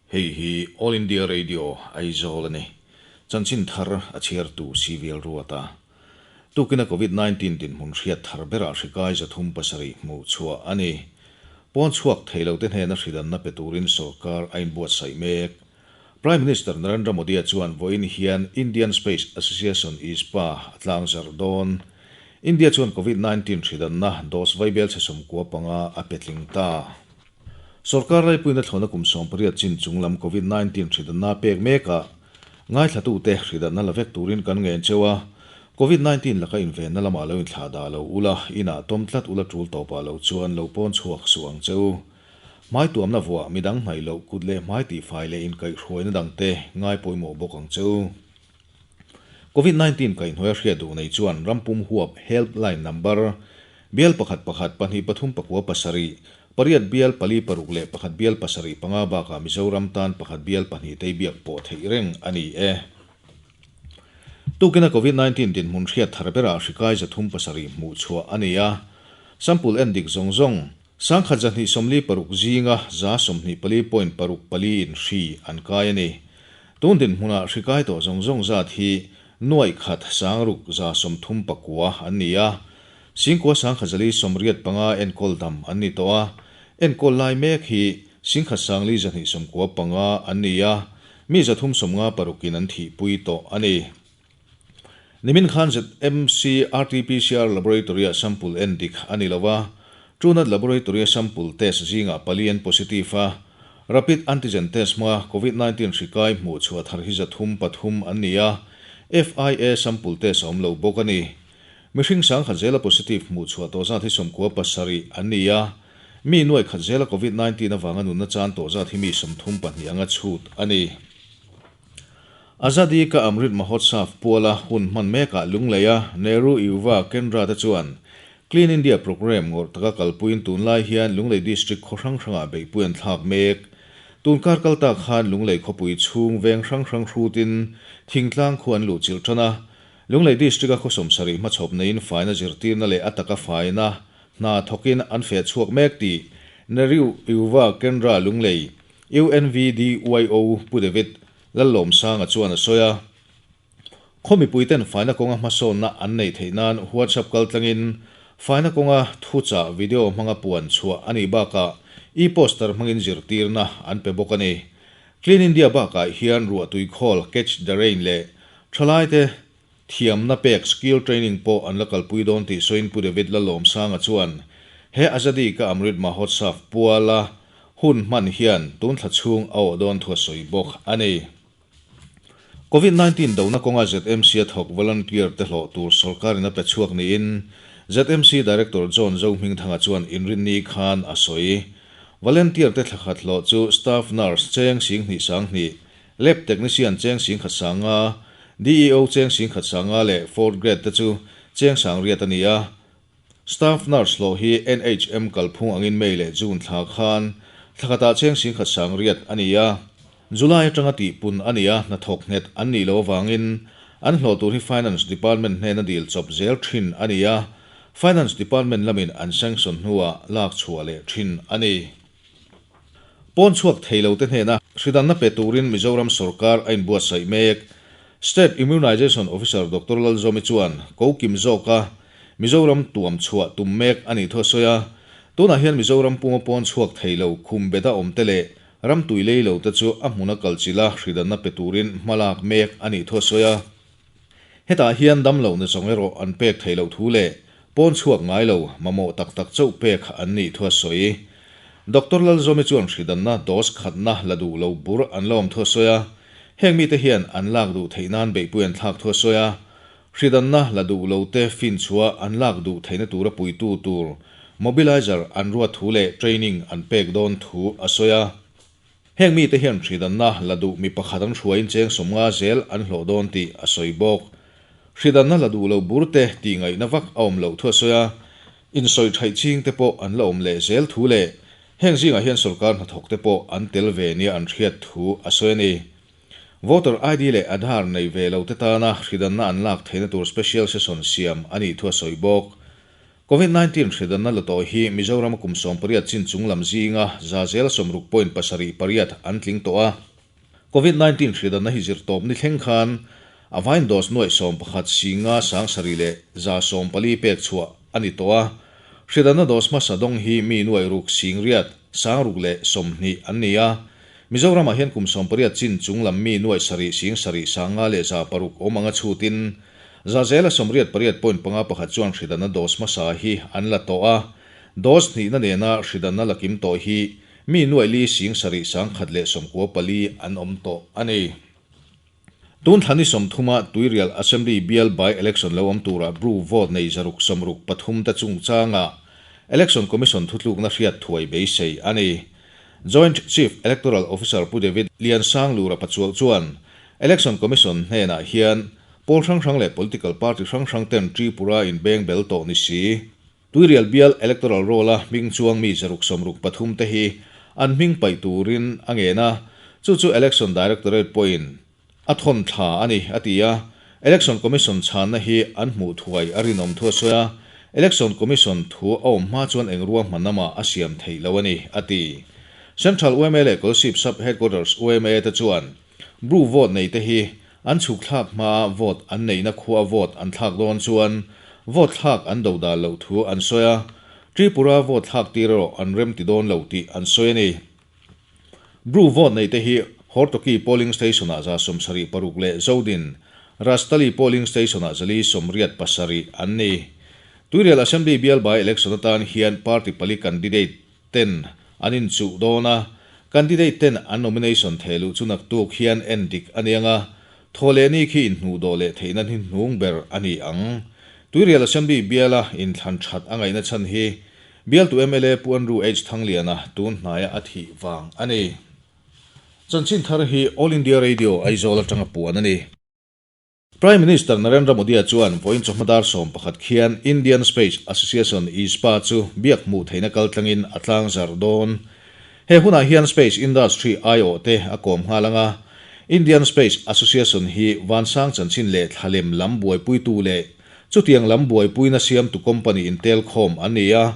Hei hi All India Radio, Aizawl a ni. Chanchin thar a chhiartu Civil Ruata. Tukina Covid 19 dinhmun hriat thar berah hri kai 307 hmuh chhuah a ni. Pawn chhuak thei lote hnena hridanna pe turin sorkar a inbuatsaih mek. Prime Minister Narendra Modi-a chuan vawiin hian Indian Space Association, ISPA, a tlangzarh dawn. India chuan Covid 19 hridanna dose vaibel chhe 95 a pe tling ta. Sorkar laipuina thlawhna kum 18 chin chung lam Covid 19 hridanna pek mekah ngaithlatute hridanna la vek turin kan ngen cheu a, Covid 19 laka invenna lamah lo inthlah dah lo ula, inah tawm tlat ula tul tawpah lo chuan lo pawn chhuak suh ang cheu. Hmai tuamna vuah, midang hnaih loh, kut leh hmai tihfai leh inkaihhruaina dangte ngai pawimawh bawk ang cheu. Covid 19 kaihhnuaia hriat duh nei chuan rampum huap helpline number bial pakhat pakhat pahnih pathum pakua pasarih, pariat bial pali paruk leh pakhat bial pasarih panga bakah Mizoram tan pakhat bial pahnih tei biak pawh theih reng a ni e. Tukina Covid 19 dinhmun hriat thar berah hri kai 307 hmuh chhuah a ni a, sample en dik zawng zawng 1246 zinga 24.64 in hri an kai a ni. Tun dinhmunah hri kai tawh zawng zawng zat hi nuaih khat sangruk 139 an ni a, singkua 1485 enkawl dam an ni tawh a, enkawl lai mek hi singkhat sangli 295 an ni a, mi 356 in an thihpui tawh a ni. Nimin khan ZMC RT-PCR Laboratory-ah sample en dik a ni lo a, Truenat Laboratory-a sample test zingah pali an positive a, rapid antigen test hma Covid 19 hri kai hmuh chhuah thar hi 303 an ni a, FIA sample test a awm lo bawk a ni. Mihring 1000 zela positive hmuh chhuah tawh zat hi 97 an ni a, mi nuaih khat zela Covid 19 avanga nunna chan tawh zat hi mi 32 anga chhut a ni. Azadi Ka Amrit Mahotsav puala hun hman mekah Lungleia Nehru Yuva Kendra te chuan Clean India Programme ngawrh taka kalpuiin tunlai hian Lunglei District khaw hrang hrangah beihpui an thlak mek. Tun kar kal tak khan Lunglei khawpui chhung veng hrang hrang hrutin thingtlang khu an luh chilh tan a. Lunglei District-a khaw 70 hmachhawp neiin faina zirtirna leh a taka faina hna thawkin an feh chhuak mek tih Nehru Yuva Kendra Lunglei UNVDYO Pu David Lallawmsanga chuan a sawi a, Khaw mipuiten faina kawnga hmasawnna an neih theih nan WhatsApp kaltlangin faina kawnga thuchah video hmanga puan chhuah a nih bakah e-poster hmangin zirtirna an pe bawk a ni. Clean India bakah hian ruahtui khawl Catch the Rain leh thalaite thiamna pek skill training pawh an la kalpui dawn tih sawiin Pu David Lallawmsanga chuan he Azadi Ka Amrit Mahotsav puala hun hman hian tun thla chhung a awh dawn thu a sawi bawk a ni. Covid 19 dona kawnga ZMC a thawk volunteer te hlawh tur sorkarin a pe chhuak niin ZMC Director John Zohmingthanga chuan inrinni khan a sawi. Volunteer te thla khat hlawh chu staff nurse cheng 20 sanghnih, lab technician cheng 10,000 sanga, DEO cheng 10,000 sanga leh fourth grade te chu cheng 800 a ni a. Staff nurse hlawh hi NHM kalphung angin May leh June thla khan thla khatah cheng 10,100 a ni a. July atanga tihpun a ni a, hnathawk nghet an nih loh avangin an hlawh tur hi Finance Department hnena dil chawp zel thin a ni a, Finance Department lamin an sanction hnuah lak chhuah leh thin a ni. Pawn chhuak thei lo te hnena hridanna pe turin Mizoram sorkar a inbuatsaih mek. State Immunization Officer Doctor Lalzawmi chuan ko kim zawka Mizoram tuam chhuah tum mek a nih thu a sawi a. Tunah hian Mizoram puma pawn chhuak thei lo khum beta awm te leh ram tui lei lo te chu a hmuna kal chila hridanna pe turin hma lak mek a nih thu a sawi a. Hetah hian damlo na zawng erawh an pek theih loh thu leh pawn chhuak ngai lo mamawh tak tak chauh pek an nih thu a sawi. Doctor Lalzawmi chuan hridanna dose khatna la duh lo bur an la awm thu a sawi a, heng mite hian an lak duh theih nan beihpui an thlak thu a sawi a, hridanna la duh lo te finchhuah an lak duh theihna tura puitu tur mobilizer an ruat thu leh training an pek dawn thu a sawi a. Heng mite hian hridanna la duh mi pakhat an hruaiin cheng 50 zel an hlawh dawn tih a sawi bawk. Hridanna la duh lo bur te tih ngaihna vak a awm loh thu a sawi a, insawi thaih ching te pawh an la awm leh zel thu leh heng zingah hian sorkar hnathawk te pawh an tel ve nia an hriat thu a sawi a ni. Voter ID leh Aadhaar nei ve lo te tana hridanna an lak theihna tur special session siam a nih thu a sawi bawk. Covid-19 hridanna la tawh hi Mizoram a kum 18 chin chung lam zinga za zel 60 point pasarih pariat an tling tawh a. Covid-19 hridanna hi zirtawp ni thleng khan a vain dose nuai 11 singa sang sarih leh 140 pek chhuah a ni tawh a. Hridanna dose hmasa dawng hi mi nuai ruk sing riat sang ruk leh 20 an ni a. Mizoramah hian kum 18 chin chung lam mi nuai sarih sing sarih sanga leh 600 awm anga chutin za zela 88 point panga pakhat chuan hridanna dose hmasa hi an la tawh a. Dose hnihna nena hridanna lakim tawh hi mi nuai li sing sarih sang khat leh 94 an awm tawh a ni. Tun thlani 30 Tuirial Assembly bial by election lo awm tura Bru vote nei 163 te chung changa Election Commission thutlukna hriat thuai beisei a ni. Joint Chief Electoral Officer Pu David Liansang Lura Pachuau chuan Election Commission hnenah hian pawl hrang hrang leh political party hrang hrang ten Tripura in beng bel tawh ni si. Tuirial bial electoral roll a hming chuang mi 163 te hi an hming paih turin a ngena chu chu Election Directorate pawhin a thon thla a ni a ti a. Election Commission chhanna hi an hmuh thuai a rinawm thu a sawi a. Election Commission thu a awm hma chuan engruah hmanama a siam theih lo a ni a ti. Central UMA leh Kolasib Sub Headquarters UMA te chuan Bru vote nei te hi an chhuk thlak hma vote an neihna khua vote an thlak dawn chuan vote thlak an do dal lo thu an sawi a. Tripura vote thlak tir erawh an rem ti dawn lo tih an sawi a ni. Bru vote nei te hi Hortoki polling station ah 76 leh Zodin Rastali polling station ah 487 an ni. Tuirial Assembly bial by election atan hian party pali candidate ten an in chuh dawn a. Candidate ten an nomination thehluh chu naktuk hian en dik anianga thawleh ni khi in hnuh dawh leh theihna hi hnung ber a ni ang. Tuirial Assembly biala in thlan that a ngaihna chhan hi bial tu MLA Pu Andrew H Thangliana tun hnaia a thih wang a ni. Chanchin thar hi All India Radio Aizawl atanga puan a ni. Prime Minister Narendra Modi a chuan voin chawhmadar 11 khian Indian Space Association ISPA chu biak hmuh theihna kaltlangin a tlang zar dawn. He hunah hian Space Industry IO te a kawm nghalanga Indian Space Association hi vansang chanchin leh thlalem lam buaipuitu leh chutiang lam buaipuina siam tu company intel khawm an ni a.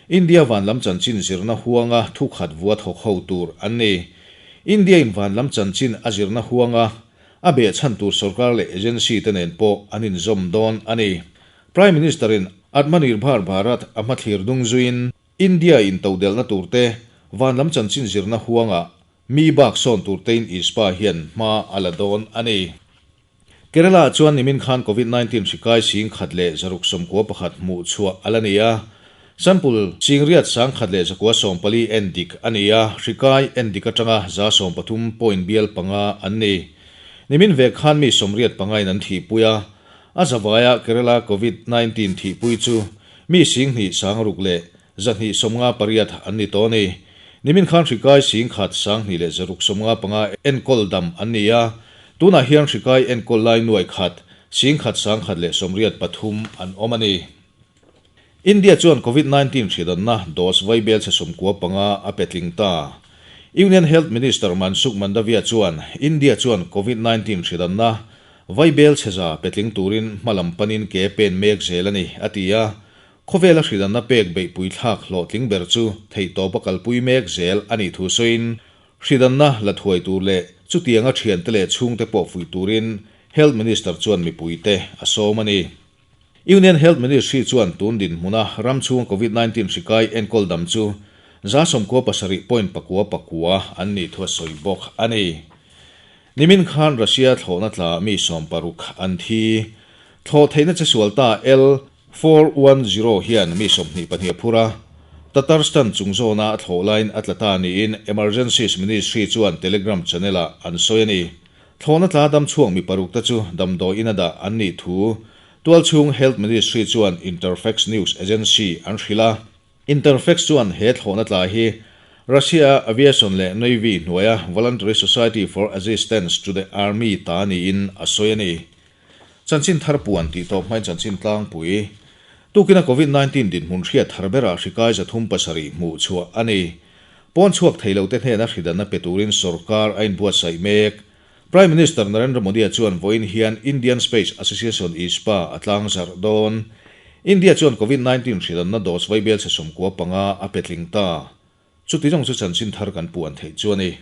India van lam chanchin zirna huanga thu khat vua thawk ho tur an ni. India in van lam chanchin a zirna huanga a be chhan tur sarkar leh agency te nen pawh an inzawm dawn a ni. Prime Minister in Atmanirbhar Bharat a hmathlir dung zuin India in todelna turte van lam chanchin zirna huanga mi bak sawn turte in ISPA hian hma a la dawn a ni. Kerala chuan nimin khan COVID-19 hrikai sing khat leh 691 hmuh chhuah a la ni a. Sample sing riat sang khat leh 140 en dik a ni a. Hrikai en dik atanga 130 point bial panga an ni. Nimin ve khan mi 85 in an thi pui a. A zawaya Kerala COVID-19 thi pui chu mi sing hnih sang ruk leh 258 an ni tawh ni. Nimin khan hrikai sing khat sang hnih leh 655 en kol dam an ni a. Tunah hian hrikai en kol lai nuai khat sing khat sang khat leh 83 an awm a ni. India chuan COVID-19 hridanna dose vaibel che 95 a petling ta. Union Health Minister Mansukh Mandaviya chuan India chuan COVID-19 hridanna vaibel che za petling turin hmalam panin ke pen mek zel a ni a ti a. Khawvela hridanna pek beihpui thlak hlawhtling ber chu theihtawp a kalpui mek zel a nih thu sawiin hridanna la thuai tur leh chutianga thian te leh chhungte pawh fuih turin Health Minister chuan mipuite a sawm a ni. Union Health Ministry chuan tun din hmuna ram chhung COVID-19 hrikai enkawl dam chu 97 point pakua pakua an ni thu a sawi bawk a ni. Nimin khan Russia thlawhna tla mi 60 an thi. Thlawh theihna che sual ta L 410 hian mi 22 a phura. Tatarstan chung zawna a thlawh lain a tla ta niin Emergencies Ministry chuan Telegram channel ah an sawi a ni. Thlawhna tla dam chhuak mi paruk te chu damdawi in a dah an nih thu Tualchhung Health Ministry chuan Interfax News Agency an hrilh a. Interfax chuan he thlawhna tla hi Russia Aviation leh Navy hnuaia Voluntary Society for Assistance to the Army ta niin a sawi a ni. Chanchin thar puan tih tawp hmain chanchin tlangpui. Tukina COVID-19 din hmun hriat thar berah hrikai 307 hmuh chhuah a ni. Pawn chhuak theilo te hnena hridanna pe turin sarkar a inbuatsaih mek. Prime Minister Narendra Modi a chuan voin hian Indian Space Association ISPA a tlang zar dawn. India chuan Covid 19 hrilanna dose vaibel chhe 95 a pe tling ta. Chuti zawng chu chanchin thar kan puan theih chu a ni.